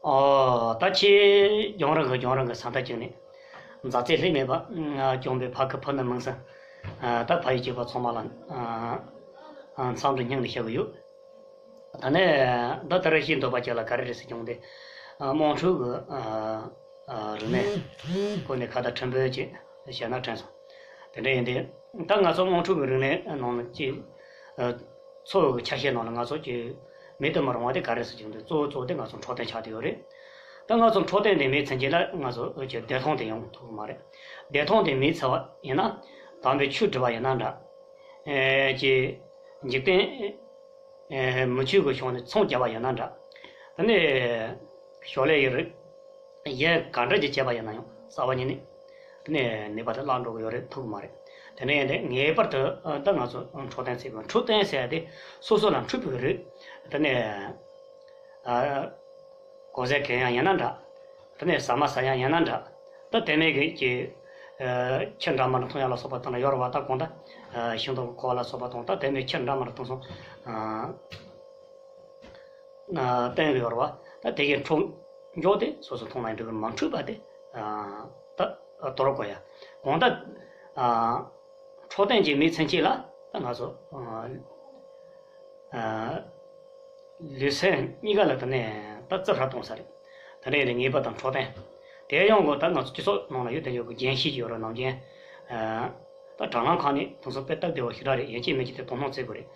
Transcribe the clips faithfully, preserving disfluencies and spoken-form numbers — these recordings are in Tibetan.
ཨོ། ད་ཁྱེད་རྒྱང་རིང་གི་རྒྱང་རིང་གི་ས་མཐའ་གཅིག་ནས། མཛའ་བརྩེ་ལྷད་མེད་པ་སྐྱོང་བའི་ཕ་ཁུ་ཕུ་ནུ་མིང་སྲིང་། ད་ཕ་ཡུལ་གཅིག་པ་ཚང་མ་ལ་འཚམས་འདྲི་སྙིང་ནས་ཞུ་གི་ཡོད། ད་ནས་ད་ལྟ་རེ་ཤེས་འདོད་པ་ཅིག་ལ་ག་རེ་རེད་ཟེར་བྱུང་སྟེ། དམངས་ཁྲོད་ཀྱི་རིག་གནས་སྐོར་ནས་ཁ་བརྡ་ཕྲན་བུ་ཅིག་བྱས་ན་དྲན་སོང་། དེ་འདྲ་ཡིན་ཏེ། ད་ང་ཚོ་དམངས་ཁྲོད་ཀྱི་རིག་གནས་ནང་ལ་ཅིག་འཚོ་བའི་ཆ་ཤས་ནང་ལ་ང་ཚོ་ཅིག་མེད་དུ་མི་རུང་བ་དེ་ག་རེ་ཟེར་བྱུང་སྟེ། གཙོ་བོ་གཙོ་བོ་དེ་ང་ཚོ་འཕྲོད་བསྟེན་ཆགས་བསྡད་ཡོད་རེད། ད་ང་ཚོ་འཕྲོད་བསྟེན་དེ་མེད་ཚུན་ཆད་ལ་ང་ཚོ་ཅིག་བདེ་ཐང་དེ་ཡོང་ཐུབ་ཀྱི་མ་རེད། བདེ་ཐང་དེ་མེད་ཚར་བ་ཡིན་ན། དམ་པའི་ཆོས་སྒྲུབ་པ་ཡིན་ན་འདྲ། ཨེ་ཅིག་འཇིག་རྟེན་ཨེ་མི་ཆོས་ཀྱི་ཕྱོགས་ནས་ཚོང་རྒྱག་པ་ཡིན་ན་འདྲ། དེ་ནས་ཞོར་ལས་ཡོད་རེད། ཡས་ག་འདྲ་ཅིག་བྱས་པ་ཡིན་ན་ཡང་རྩ་བ་ཉིད་ནས་དེ་ནས་ནུས་པ་དེ་བརླག་འགྲོ་གི་ཡོད་རེད། ཐུབ་ཀྱི་མ་རེད། དེ་ནས་ཡིན་ཏེ་ངེས་པར་དུ་ཨ་ད་ང་ཚོ་འཕྲོད་བསྟེན་ཟེར་བ། འཕྲོད་བསྟེན་ཟེར་ཡ་དེ་སོ་སོ་ལ་འཕྲོད་པའི་རིགས། དེ་ནས་ཨ་གོས་ཟས་གོན་ཡ་ཡིན་ན་འདྲ། དེ་ནས་ཟ་མ་ཟ་ཡ་ཡིན་ན་འདྲ། ད་དེ་མིན་གྱི་ཀྱི་ཨ་ཁྱི་འདྲ་མི་འདྲ་འཐུང་ཡ་ལ་སོགས་པ་དང་འདྲ་ཡོད་རེད་བ། ད་གང་ལྟར་ཨ་ཤིང་ཏོག་གི་ཁུ་བ་ལ་སོགས་པ་དང་། ད་དེ་མིན་ཁྱི་འདྲ་མི་འདྲ་འཐུང་སོང་། ཨ་ཨ་བསྟན་གྱི་ཡོད་རེད་བ། ད་དེ་གའི་འཕྲོད་འཇོག་དེ་སོ་སོ་མཐོང་ལ་འགྲིག་གི། མ་འཕྲོད་པ་དེ་ཨ་ད་དོར་དགོས་ཡ། གང་ལྟར་ཨ་འཕྲོད་བསྟེན་གྱི་མི་ཚན་གཅིག་ལ་ད་ང་ཚོ་ཨ་ཨ་ལུས་སེམས་གཉིས་ཀ་ལ་དེ་ནས་ད་རྩི་བཤགས་གཏོང་ས་རེད། དེ་འདྲ་ཡིན་ན་ངེས་པར་དུ་འཕྲོད་བསྟེན། དེ་ཡང་གོ་ད་ང་ཚོ་སྤྱི་ཚོགས་ནང་ལ་ཡོད་དེ་ཡོད་གི་རྒྱན་ཤེས་ཀྱི་ཡོད་རེད། ནམ་རྒྱུན་ཨ་ད་དྲ་ལམ་ཁག་ནས་དེང་སང་དཔེ་སྟབས་བདེ་བ་ཞེ་དྲག་རེད། ཡིན་གཅིག་མིན་གཅིག་དེ་དོ་སྣང་བྱེད་དགོས་རེད།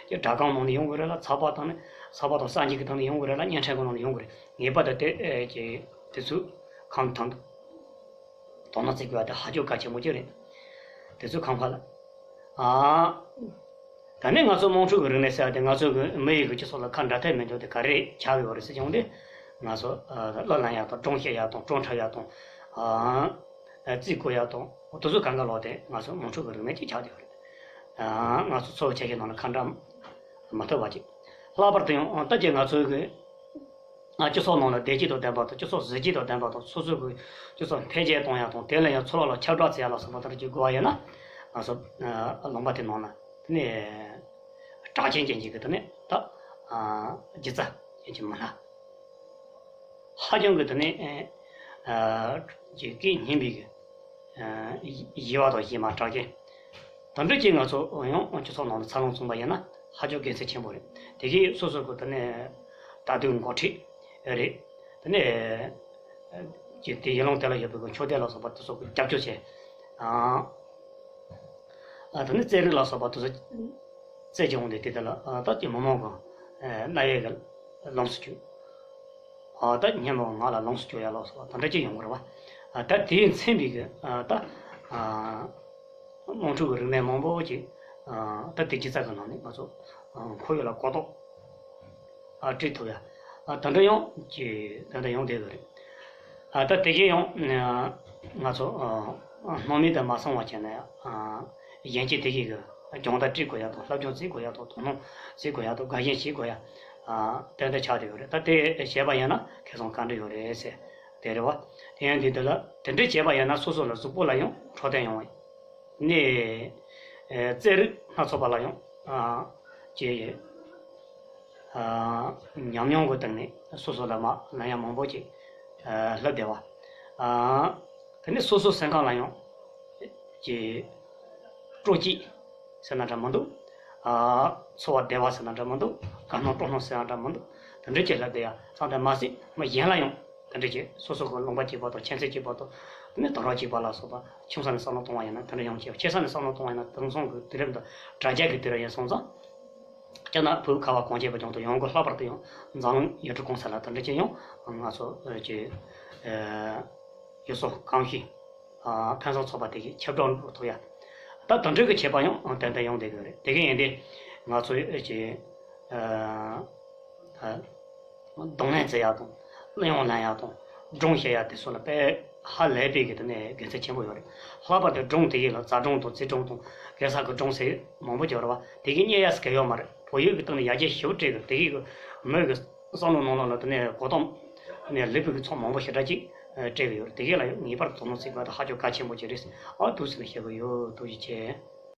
ཀྱི་སྒྲ་སྒམ་ནང་ནས་ཡོང་དགོས་རེད་ལ། ཚགས་པར་དང་ནི་ཚགས་པར་དང་གསར་འགྱུར་གྱི་སྟེང་ནས་ཡོང་དགོས་རེད་ལ། བརྙན་འཕྲིན་གྱི་ནང་ནས་ཡོང་དགོས་རེད། ངེས་པར་དུ་དེ་ཨེ་ཀྱི་དེ་ཚོའི་ཁམས་དང་དོ་སྣང་བྱེད་དགོས་པ་དེ་ཧ་ཅང་གལ་ཆེན་པོ་ཅིག་རེད། དེ་ཚོའི་ཁམས་ཁ་ལ་ཨ། ད་ནི་ང་ཚོ་དམངས་ཁྲོད་ཀྱི་རིག་གནས་ཟེར་བ་དེ་ང་ཚོ་གི་མི་ཡི་གི་སྤྱི་ཚོགས་ལ་ཁ་འདྲ་ཐལ་མི་འདུག་དེ་ག་རེ་ཆགས་ཡོད་རེད་ཟེར་བྱུང་སྟེ། ང་ཚོ་ཨ་གླུ་ལེན་ཡག་དང་། སྒྲུང་བཤད་ཡག་དང་། བྲོ་འཁྲབ་ཡག་དང་། ཨ་རྩིས་རྐོ་ཡག་དང་། དེ་ཚོ་གང་ག་ལོག་དེ་ང་ཚོ་དམངས་ཁྲོད་ཀྱི་རིག་གནས་ཅིག་ཆགས་བསྡད་ཡོད་རེད། ཨ་ང་ཚོ་འཚོ་བའི་ཆ་ཤས་ནང་ལ་ཁ་འདྲ་མ་ཐུབ་པ་ཅིག་ལྷག་པར་དུ་ཡང་ད་ཀྱི་ང་ཚོའི་གི་ང་སྤྱི་ཚོགས་ནང་ལ་བདེ་སྐྱིད་དང་ལྡན་པ་དང་། སྤྱི་ཚོགས་གཟི་བརྗིད་དང་ལྡན་པ་དང་། སོ་སོའི་གི་སྤྱི་ཚོགས་འཕེལ་རྒྱས་གཏོང་ཡག་དང་། དེ་ལ་ཡང་ཚོར་བ་ལ་ཁྱབ་བསྒྲགས་བྱེད་ཡག་ལ་སོགས་པ་ལྟར་གྱི་དགོས་པ་ཡིན་ན། ང་ཚོ་ཨ་ལུང་པ་དེ་ནང་ལ་དེ་ནས་གྲགས་ཅན་ཅན་གྱི་གི་དེ་ནས་ད་ཨ་སྒྱུ་རྩལ་ཅན་གྱི་མི་སྣ་ཧ་ཅང་གི་དེ་ནས་ཨ་ཀྱི་སྐད་སྙན་པའི་གི་ཨ་ཡི་བ་དང་གཞས་མ་གྲགས་ཅན། དེ་འདྲ་ཅིག་ང་ཚོ་ཡང་སྤྱི་ཚོགས་ནང་ལ་འཚར་ལོངས་བྱུང་བ་ཡིན་ན་ཧ་ཅང་དགེ་མཚན་ཆེན་པོ་རེད། དེ་གིས་སོ་སོ་གི་དེ་ནས་དད་གདུང་འགོ་ཁྲིད་རེད། དེ་ནས་ཀྱི་དེ་ཡུལ་ལུང་དེ་ལ་ཡོད་པའི་གི་ཆོས་སྡེ་ལ་སོགས་པ་དེ་ཚོ་གི་རྒྱབ་སྐྱོར་བྱས། ཨ་ཨ་དེ་ནས་རྩེད་རིགས་ལ་སོགས་པ་དེ་ཚོ་རྩེད་ཀྱི་འོང་དུས། དེ་དེ་ལ་ཨ་ད་ཀྱི་མི་མང་གི་ཨ་རྣ་བའི་གི་ལོངས་སུ་སྤྱོད། ཨ་ད་སྙན་མོ་ངག་ལ་ལོངས་སུ་སྤྱོད་ཡ་ལ་སོགས་པ་དེ་འདྲ་ཅིག་ཡོང་གི་རེད་བ། ཨ་ད་དེས་མཚོན་པའི་གི་ཨ་ད་ཨ་དམངས་ཁྲོད་ཀྱི་རིག་གནས་མང་པོ་ཅིག་ཨ་ད་དེ་སྒྱུ་རྩལ་གྱི་ནང་ནས་ང་ཚོ་ཨ་ཁོར་ཡུག་ལ་གོ་རྟོགས་ཨ་སྤྲད་ཐུབ་ཡ། ཨ་དེ་འདྲ་ཡང་ཅིག་དེ་འདྲ་ཡོང་བསྡད་ཡོད་རེད། ཨ་ད་དེ་གས་ཡང་ཨ་ང་ཚོ་ཨ་སྣང་མེད་དུ་མ་སོང་བ་བྱས་ནས་ཨ་གཞན་གྱིས་དེ་གས་གི་སྦྱོང་བརྡར་སྤྲད་དགོས་ཡ་དང་། སློབ་སྦྱོང་བྱེད་དགོས་ཡ་དང་། དོ་སྣང་བྱེད་དགོས་ཡ་དང་། དགའ་ཞེན་བྱེད་དགོས་ཡ་ཨ་དེ་འདྲ་ཆགས་བསྡད་ཡོད་རེད། ད་དེ་བྱས་པ་ཡིན་ན་ཁེ་བཟང་ག་འདྲ་ཡོད་རེད་ཟེར། དེ་རེད་བ། དེ་ཡང་དེ་འདི་ལ་དེ་འདྲ་བྱས་པ་ཡིན་ན་སོ་སོ་ལ་གཟུགས་པོ་ལ་ཡང་འཕྲོད་བསྟེན་ཡོང་བ་ཡིན། ནས་ཨེ་རྩེད་རིགས་སྣ་ཚོགས་པ་ལ་ཡང་ཨ་ཅེས་ཨ་ཉམས་མྱོང་གི་སྟེང་ནས་སོ་སོ་ལ་མ་ལན་ཡང་མང་པོ་ཅིག་ཨ་སླེབས་བསྡད་པ། ཨ་དེ་ནས་སོ་སོ་སེམས་ཁམས་ལ་ཡང་ཅེས་སྤྲོ་སྐྱིད་ཟེར་ན་འདྲ་མི་འདུག་ཨ་ཚོར་བ་བདེ་བ་ཟེར་ན་འདྲ་མི་འདུག་དགའ་སྣང་སྤྲོ་སྣང་ཟེར་ན་འདྲ་མི་འདུག་དེ་འདྲ་ཅིག་སླེབས་བསྡད་ཡ་ཙང་། དེ་མ་ཟད་མི་གཞན་ལ་ཡང་དེ་འདྲ་ཅིག་སོ་སོ་གི་ལུང་པ་གཅིག་པ་དང་། ཁྱིམ་མཚེས་གཅིག་པ་དང་། དེ་ནས་དེང་རབས་གཅིག་པ་ལ་སོགས་པ་ཆུང་ས་ནས་བསམ་བློ་གཏོང་བ་ཡིན་ན་དེ་འདྲ་ཡོང་ཆེ་བ། ཆེ་ས་ནས་བསམ་བློ་གཏོང་བ་ཡིན་ན་དེང་སང་གི་དུས་རབས་འདི་དྲ་རྒྱ་གི་དུས་རབས་ཡིན་སོང་ཙང་། སྤྱིར་ན་བོད་ཁ་བ་གངས་ཅན་པ་ལྗོངས་དང་། ཡང་སྒོས་ལྷག་པར་དུ་ཡང་འཛམ་གླིང་ཡུལ་གྲུ་གང་ས་ལ་དེ་འདྲ་ཅིག་ཡང་ང་ཚོ་ཀྱི་ཡུལ་སྲོལ་གོམས་གཤིས་ཕུན་སུམ་ཚོགས་པ་དེ་གི་ཁྱབ་བསྒྲགས་འགྲོ་ཐུབ་ཡ། ད་དེ་འདྲ་གི་བྱས་པ་ཡང་ཏན་ཏན་ཡོང་བསྡད་ཀྱི་རེད། དེ་གི་ཡིན་དེ་ང་ཚོ་ཀྱི་ཨ་རྡུང་ལེན་བྱེད་ཡག་དང་། གླུ་དབྱངས་ལེན་ཡག་དང་། སྒྲུང་བཤད་ཡག་དེ་ཚོ་ལ་དཔེ་ཧ་ལས་པའི་གི་དེ་ནས་དགེ་མཚན་ཆེན་པོ་ཡོད་རེད། ལྷག་པར་དུ་སྒྲུང་དེ་གི་ལ་རྩ་སྒྲུང་དང་རྩིས་སྒྲུང་དང་གེ་སར་གི་སྒྲུང་ཟེར་མང་པོ་ཡོད་རེད་བ། དེ་གི་རྙེད་ཡག་ཟེར་གི་ཡོད་མ་རེད། བོད་ཡིག་གི་སྟེང་ནས་ཡར་རྒྱས་ཞེ་པོ་སྤྲད་གི། དེ་གི་མི་གི་བསམ་བློ་ནང་ལོགས་ལ་དེ་ནས་གོ་རྟོགས་ནས་ལེགས་པའི་གི་ཚོགས་མང་པོ་ཞེ་དྲག་ཅིག་སྤྲད་གི་ཡོད་རེད། དེ་གི་ལ་ངེས་པར་དུ་དོ་སྣང་བྱེད་དགོས་པ་དེ་ཧ་ཅང་གལ་ཆེན་པོ་ཅིག་རེད། ཨ་འདུག་ཟེར་ནས་བཤད་གི་ཡོད། ཐུགས་རྗེ་ཆེ།